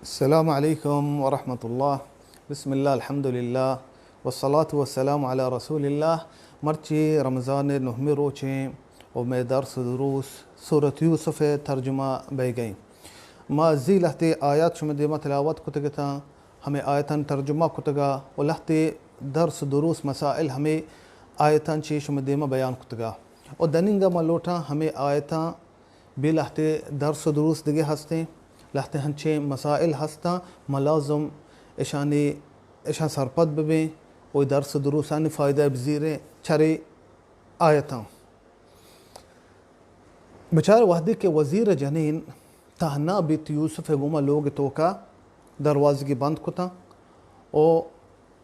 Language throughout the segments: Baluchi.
السلام علیکم ورحمۃ اللہ۔ بسم اللہ، الحمدللہ، والصلاة والسلام علی رسول اللہ۔ مرچی رمضان نہمی روچیں و مئے درس و دروس سورت یوسف ترجمہ بیگئیں۔ ما زی لہتے آیات شما دیما تلاوت کتگتاں، ہمیں آیتان ترجمہ کتگا و لہتے درس و دروس مسائل ہمیں آیتان چی شما دیما بیان کتگا۔ و دننگا ما لوٹاں ہمیں آیتان بی لہتے درس و دروس دگہ ہستیں، لہتے ہنچیں مسائل ہستاں، ما لازم اشانی، اشان سرپد ببیں و درس و دروسانی فائدہ بزیریں۔ چرے آیتاں بچار، وہدے کہ وزیر جنین تہنا بیت یوسف گوما لوگ توکا دروازگی بند کتاں و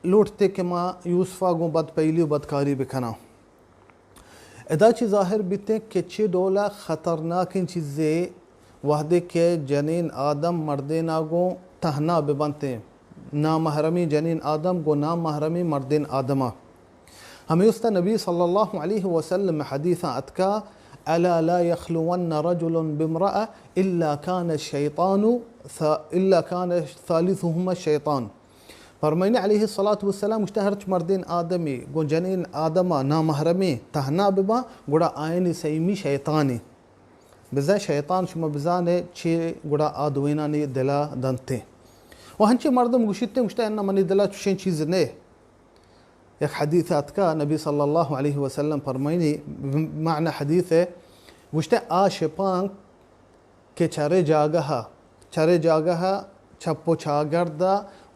لوٹتے کہ ما یوسفا گوں بد پیلی و بدکاری بکناں۔ ادا چی ظاہر بیتیں کہ چی ڈولا خطرناکیں چیزے وہدے کہ جنین آدم مردینا گوں تہنا ببنتیں، نامحرمی جنین آدم گوں نامحرمی مردین آدما۔ ہمے واسطہ نبی صلی اللہ علیہ وسلم حدیثاں اتکا، الا لا یخلون رجل بامرأة الا کان الشیطان ث-، الا کان ثالثهما الشیطان۔ فرمائنی علیہ الصلوۃ والسلام گوشتے، ہرچ مردین آدمی گوں جنین آدما نامحرمی تہنا بباں، گڑا آیانی سیمی شیطانی۔ بزاں شیطان شما بزانے چی گڑا آ دوینانی دلا دنتے۔ و ہنچی مردم گوشیتے، گوشتے، انا منی دلا چوشیں چیز نے۔ یک حدیث اتکا، نبی صلی اللہ علیہ وسلم فرمائنی، معنی حدیث ہے، گوشتے، آ شپانک کہ چرے جاگہ، چرے جاگہ چپ و چاگرد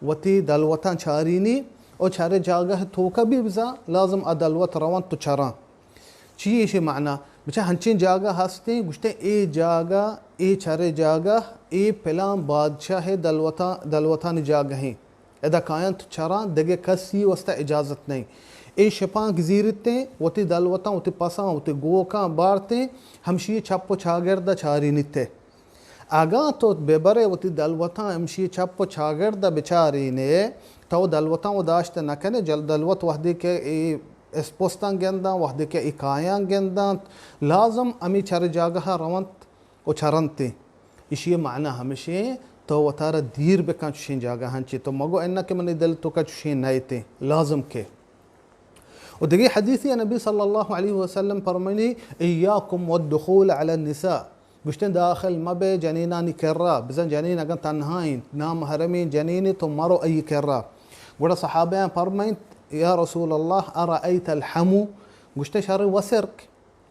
وتی دلوتاں چارینی و چرے جاگہ توکا بھی بزاں لازم آ دلوت رونت و چراں۔ چی ایشی معنی؟ بچا ہنچیں جاگہ ہستیں، گوشتے اے جاگہ، اے چرے جاگہ، اے پلان بادشاہ دلوتاں، دلوتانی جاگہیں۔ ادا کاینت چراں، دگہ کسی واسطہ اجازت نہیں۔ اے شپانک زیرتیں، وتی دلوتاں، وتی پساں، وتی گوکاں بارتیں، ہمشی چپ و چاگرد چارینیتے۔ اگاں تو ببرے وتی دلوتاں ہمشی چپ و چاگرد بچارینے، تو دلوتاں و داشت نکنے، جل دلوت وہدے کہ اے اسپستاں گنداں، وہدے کہ اے کایاں گنداں، لازم ہمی چر جاگہ رونت و چرنت۔ ایشی معنی ہمشیں تو وتارا دیر بکن چشیں جاگہاں چی، تو مگو انہ کہ منی دل توکا چشیں نئیتیں، لازم کہ۔ و دگہ حدیثی نبی صلی اللہ علیہ وسلم فرمانی، ایاکم والدخول علی النساء، گوشتن داخل مبے جنینانی کرا، بزن جنین اگن تنہائیں، نامحرمیں جنین تو مرو ای کرا۔ گڑا صحابیان فرمائنت، یا رسول اللہ، ارأیت الحمو؟ گوشتن شر وسرک۔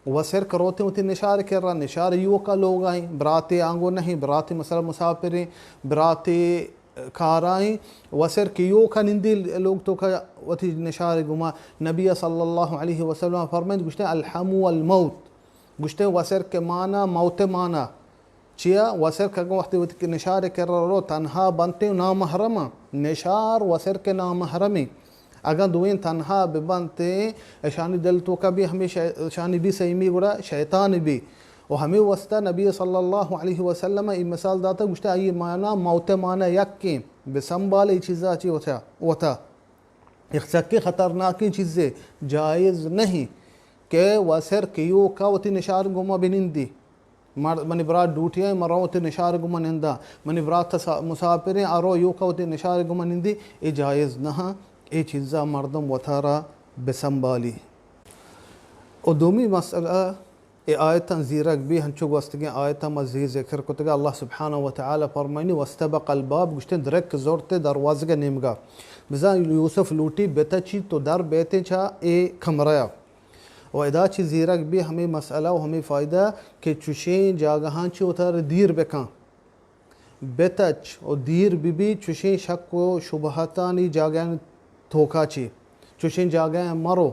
وسرک روتیں وتی نشار کرا، نشار یوکا لوگائیں، براتے آنگو نہیں، براتے مثلا مسافریں، براتے کارائیں، وسرک یوکا نندی لوگ توکا وتی نشار گما۔ نبی صلی اللہ علیہ وسلم فرمائنت، گوشتن الحمو الموت، گوشتن وسرک مانا موت مانا۔ چیا؟ وسرک اگن وقتی وتی نشار کرا رو تنہا بنتیں و نامحرم، نشار وسرک نامحرمیں۔ اگن دوئیں تنہا ببنتیں، اشانی دل توکا بھی ہمیں شی-، اشانی بھی سیمی گڑا شیطان بھی۔ و ہمیں واسطہ نبی صلی اللہ علیہ وسلم ای مثال داتا، گوشتا ای مانا موت مانا یکیں، بسنبال ای چیزا چی وتا، وتا۔ یک سکیں خطرناکیں چیزے، جائز نہیں کہ وسرک یوکا وتی نشار گما بنندی۔ مر-، منی برات ڈوٹی ء، من رو وتی نشار گما ننداں۔ منی برات سا-، مسافریں، آ رو یوکا وتی نشار گما نندی۔ اے جائز نہ، اے چیزا مردم وتارا بسنبالی۔ و دومی مسئلہ، اے آیتاں زیرگ بی، ہنچو گوستگیں آیتاں ما زی ذکر کتگا، اللہ سبحانہ و تعالی فرمائنی، واستبق الباب، گوشتیں درک زورتے دروازگ نیمگا۔ بزاں یوسف لوٹی بتچی تو در بیتیں چا اے کمرہ۔ و ادا چی زیرگ بی ہمیں مسئلہ و ہمیں فائدہ کہ چشیں جاگہاں چی وتارا دیر بکن، بتچ و دیر ببی، چشیں شک و شبہتانی جاگہانی توکا چی، چشیں جاگہاں مرو۔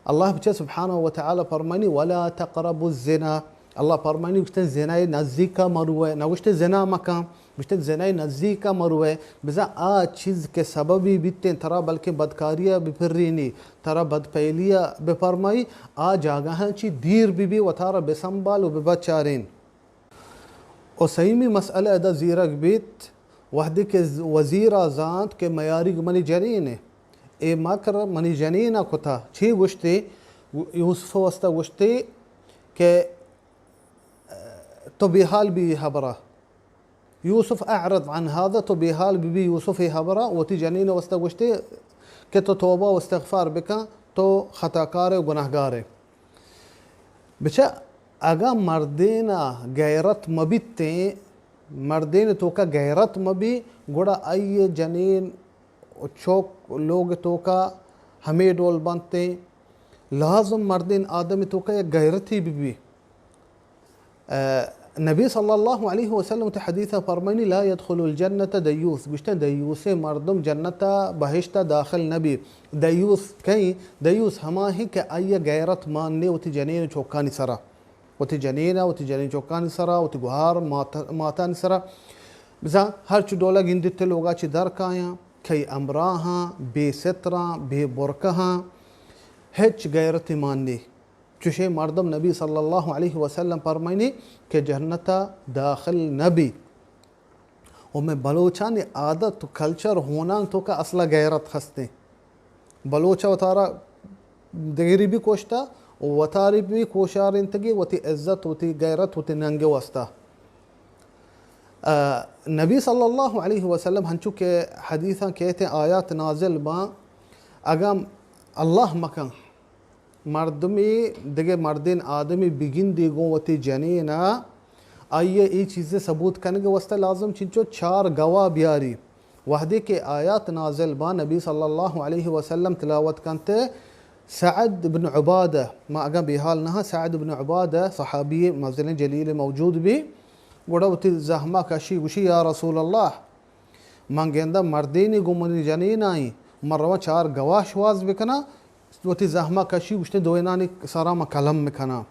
اللہ بچہ سبحانہ و تعالی فرمانی، ولا تقربوا الزنا۔ اللہ فرمانی، گوشتن زنا نزدیکا مروے، نہ گوشتن زنا مکن۔ گوشتن زنائے نزیکا مروئے، بزاں آ چیز کہ سببی بیتیں ترا بلکیں بدکاریا بپرینی، ترا بدپیلیا بپرمائی، آ جاگہاں چی دیر بی بی وتارا بسنبال و ببچارین۔ و سیمی مسئلہ ادا زیرگ بیت، وہدے کہ وزیرا زانت کہ میاریگ منی جنینے، اے مکر منی جنینا کتا، چی گوشتے؟ یوسف واسطہ گوشتے کہ تو بیحال بی ہبرا۔ یوسف اعرض عن هذا، تو بے حال ببی یوسف اے حبرا، وتی جنین واسطہ گوشتے کہ تو توبہ و استغفار بکن، تو خطاکار ئے و گناہگار ئے۔ بچا اگاں مردین ء غیرت مہ بیتیں، مردین توکا غیرت مہ بی، گڑا آئی جنین و چوک لوگ توکا ہمے ڈول بنتیں۔ لازم مردین آدم توکا یک غیرتی ببی۔ ء نبی صلی اللہ علیہ وسلم وتی حدیث ء فرمائنی، لا يدخل الجنة دیوث، گوشتہ دیوثیں مردم جنت ء بہشت ء داخل نہ بی۔ دیوث کئیں؟ دیوث ہما ہیں کہ آئی ء غیرت مان نے وتی جنین و چوکانی سرا، وتی جنین ء وتی جنین چوکانی سرا، وتی گہار مات-، ماتانی سرا۔ بزاں ہرچ ڈولا گندیت لوگا چی در کایاں، کئی امراہاں، بے ستراں، بے برکہاں، ہچ غیرت مان نے۔ چوشیں مردم نبی صلی اللہ علیہ وسلم فرمائنی کہ جنت ء داخل نہ بی۔ و مئے بلوچانی عادت و کلچر ہونان توکا اصلا غیرت ہستیں۔ بلوچ ء وتارا دگری بھی کوشتا و وتاری بھی کوشارینتگی وتی عزت، وتی غیرت، وتی ننگ واسطہ۔ ء نبی صلی اللہ علیہ وسلم ہنچو کہ حدیثاں کہتے آیات نازل باں، اگاں اللہ مکن، مردمے دگہ مردین آدمی بگندی گوں وتی جنین ء، آئی ء اے چیزے ثبوت کنگ ء واستہ لازم چنچو چار گواہ بیاری۔ وہدے کہ آیات نازل باں، نبی صلی اللہ علیہ وسلم تلاوت کنت، سعد بن عبادہ، ما اگاں بے حال نہ ہاں، سعد بن عبادہ صحابی مزنیں جلیل موجود بی، گڑا وتی زہما کشی گوشی، یا رسول اللہ، من گنداں مردینے گوں منی جنین آئیں، من رواں چار گواہ شواز بکناں، وتی زہما کشی گوشتیں دوئینانی سرا من قلم بکناں۔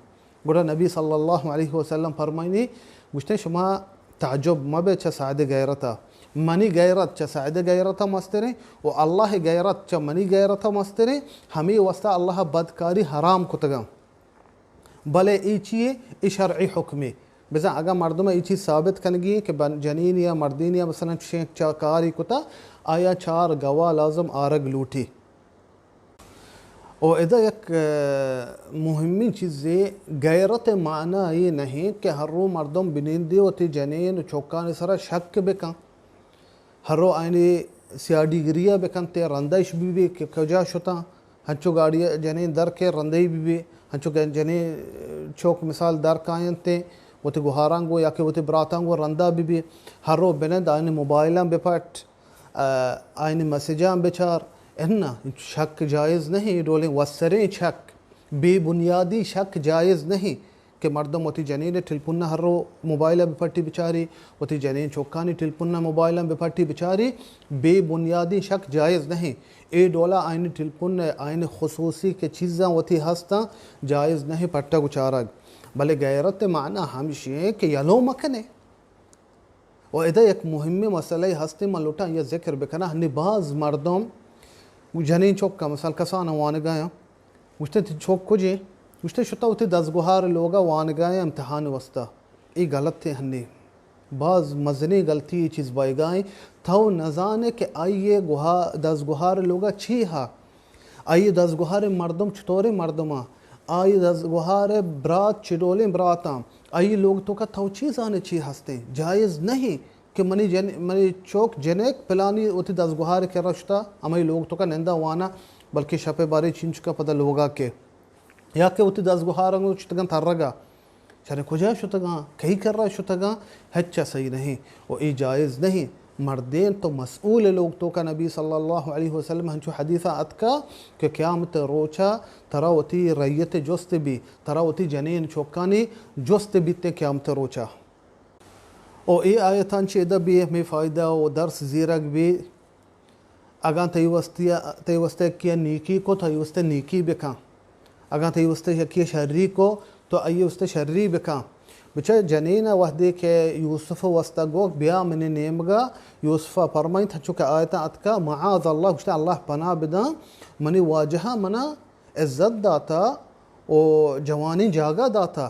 گڑا نبی صلی اللہ علیہ وسلم فرمائنی، گوشتیں شما تعجب مبے چہ سعد غیرتا، منی غیرت چہ سعد غیرتا مستریں و اللہ غیرت چہ منی غیرتا مستریں، ہمے واسطہ اللہ بدکاری حرام کتگاں۔ بلے اے چیے؟ اے شرعی حکمے۔ بزاں اگاں مردم اے چیز ثابت کنگی ایں کہ بن-، جنین یا مردین یا مثلاً چشیں چا-، کاری کتا، آیا چار گواہ لازم آرگ لوٹی۔ و ادا یک، ء، مہمیں چیزے، غیرت معنی اے نہیں کہ ہر رو مردم بنندی وتی جنین و چوکانی سرا شک بکن۔ ہر رو آئینی سیاڈی گریا بکنت، رندہ اش بی بی کہ کجا شتاں، ہنچو گاڑی جنین در کے رندہ بی بی، ہنچو کہ جنین چوک مثال در کاینت، وتی گوہاراں گو یا کہ وتی براتاں گو رندہ بی بی، ہر رو بنند آئینی موبائلاں بپٹ، آ، آئینی میسجاں بچار، اناں شک جائز نہیں، ڈولیں وسریں شک، بے بنیادی شک جائز نہیں۔ کہ مردم وتی جنین ء ٹلپن ء ہر رو موبائل ء بپٹی بچاری، وتی جنین چوکانی ٹلپن ء موبائل ء بپٹی بچاری، بے بنیادیں شک جائز نہیں۔ اے ڈولا آئین ٹلپن ء آئین خصوصی کہ چیزاں وتی ہستاں جائز نہیں پٹگ و چارگ۔ بلے غیرت معنی ہمشی ہیں کہ یلو مکنے۔ و ادا یک مہمیں مسئلہ ہستیں، من لوٹاں یا ذکر بکناں۔ ہنی باز مردم جنین چوک کا مثال کسان وانگا ہیں، گوشتے تئی چوک کجے؟ گوشتے شتا وتی دزگوہار لوگا وانگا ہیں امتحان واسطہ۔ اے غلط ہے ہنی۔ باز مزنیں غلطی اے چیز بایگا ہیں۔ تو نزانے کہ آئی گوہا-، دزگوہار لوگا چی ہا؟ آئی دزگوہار مردم چطوریں مردماں؟ آئی دزگوہار برات چی ڈولیں براتاں؟ آئی لوگ توکا تو چی زانے چی ہستیں؟ جائز نہیں کہ منی جن-، منی چوک جنک پلانی وتی دزگوہار کرا شتا، ہمائی لوگ توکا نندا وانا، بلکہ شپ بارے چنچکا پدا لوگا کے۔ یا کہ وتی دزگوہاراں گوں شتگاں ترگا۔ شریں کجا شتگاں، کئی کرا شتگاں، ہچ ء صحیح نہیں۔ و اے جائز نہیں۔ مردین تو مسئول لوگ توکا۔ نبی صلی اللہ علیہ وسلم ہنچو حدیثا اتکا کہ قیامت روچا ترا وتی ریت جست بی، ترا وتی جنین چوکانی جست بیتے قیامت روچا۔ و اے آیتان چہ ادا بی ہمیں فائدہ و درس زیرگ بی۔ اگاں تئی واسطے، تئی واسطے یکے ء نیکی کو، تو آئی واسطے نیکی بکن۔ اگاں تئی واسطے یکے ء شری کو، تو آئی واسطے شری بکن۔ بچار جنین ء وہدے کہ یوسف ء واسطہ گو بیا منی نیمگا، یوسف ء فرمائنت، ہنچو کہ آیتاں اتکا، معاذ اللہ، گوشتہ اللہ پناہ بداں، منی واجہ ء منا عزت داتا و جوانیں جاگہ داتا،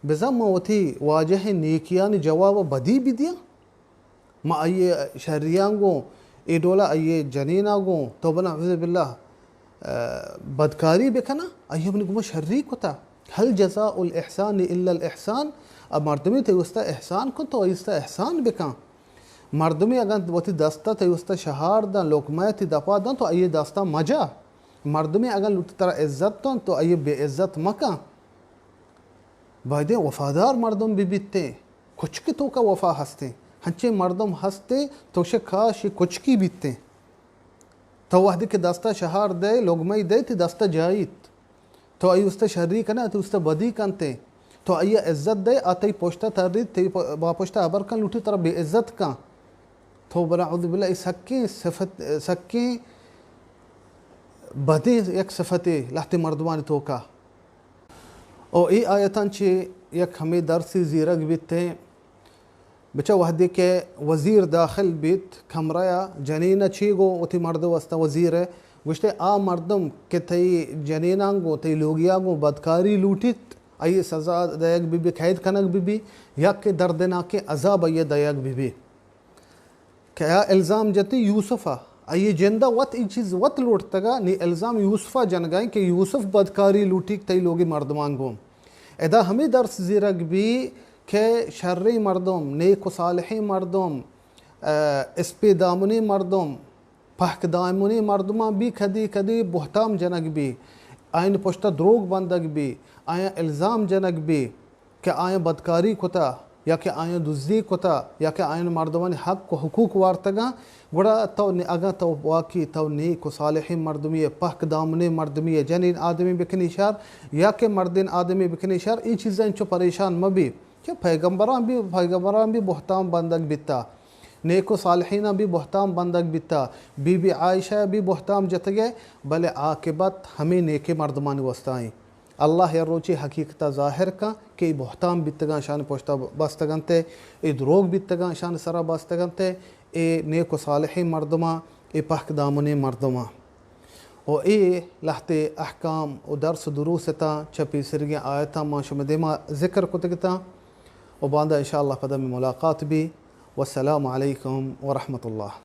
بزاں من وتی واجہ ء نیکیانی جواب ء بدی بدیاں؟ ما آئی ء شریاں گوں، اے ڈولا آئی ء جنیناں گوں، تو بنا عوذ باللہ، ء، بدکاری بکناں، آئی ء منی گوما شری کتا۔ هل جزاء الاحسان الا الاحسان؟ ء مردمے تئی واسطہ احسان کن، تو آئی واسطہ احسان بکن۔ مردمے اگاں وتی دست ءَ تئی واسطہ شہار داں، لقمہ ءَ تئی دپا داں، تو آئی ءِ دست ءَ مجا۔ مردمے اگاں لوٹی ترا عزت داں، تو آئی ءَ بے عزت مکن۔ بایدیں وفادار مردم بہ بیتیں۔ کچک ءِ توکا وفا ہستیں۔ ہنچیں مردم ہستیں، تو شہ کاش اے کچکی بیتیں۔ تو وہدے کہ دست ءَ شہار دئے، لقمہ ئی دئے، تئی دست ءَ جائیت۔ تو آئی واسطہ شری کنئے، تئی واسطہ بدی کنتیں۔ تو آئی ءَ عزت دئے، آ تئی پشت ءَ تریت، تئی پ-، با پشت ءَ ہبر کن لوٹی، ترا بے عزت کن۔ تو بلا اعوذ باللہ، اے سکیں صفت، سکیں بدیں یک صفتے لہتے مردمانی توکا۔ او اے آیتاں چہ یک ہمے درسے زیرگ بیتیں۔ بچا وہدے کہ وزیر داخل بیت کمرہ ءَ، جنین ءَ چی گو وتی مرد ءِ واسطہ وزیر ءَ گوشتے، آ مردم کہ تئی جنیناں گوں تئی لوگیاں گوں بدکاری لوٹیت، آئی ءَ سزا دئیگ بہ بی، قید کنگ بہ بی، یا کہ دردناکیں عذاب آئی ءَ دئیگ بہ بی۔ کہ آ الزام جتی یوسف ءَ، آئی ءِ جند ءَ وت اے چیز وت لوٹتگ ءَ، نی الزام یوسف ءَ جنگ ءَ ایں کہ یوسف بدکاری لوٹیت تئی لوگی مردماں گوں۔ ادا ہمے درس زیرگ بی کہ شریں مردم، نیک و صالحیں مردم، ءَ، اسپی دامنیں مردم، پہک دامنیں مردماں بی کدی کدی بہتام جنگ بی، آئین پشت ءَ دروگ بندگ بی، آیاں الزام جنگ بی۔ کہ آیاں بدکاری کتا یا کہ آیاں دزی کتا یا کہ آیاں مردمانی حق و حقوق وارتگاں، گڑا تو نے-، اگاں تو واقعی تو نیک و صالحیں مردمی ئے، پہک دامنیں مردمی ئے، جنین آدمی بکنی شر یا کہ مردین آدمی بکنی شر، اے چیزاں انچو پریشان مہ بی کہ پیغمبراں بی، پیغمبراں بی بہتام بندگ بیتا، نیک و صالحیناں بی بہتام بندگ بیتا، بی بی عائشہ بی بہتام جتگے، بلے عاقبت ہمے نیکیں مردمانی واسطہ ایں۔ اللہ یک روچے حقیقت ءَ ظاہر کن کہ اے بہتام بیتگاں شان پشت ءَ بستگ انت، اے دروگ بیتگاں شان سرا بستگ انت، اے نیک و صالحیں مردماں، اے پہک دامنیں مردماں۔ و اے لہتے احکام و درس و دروس اتاں چہ پیسریگیں آیتاں ما شمئے دیما ذکر کتگ اتاں و باندا انشاءاللہ پدا مئے ملاقات بی۔ والسلام علیکم ورحمۃ اللہ۔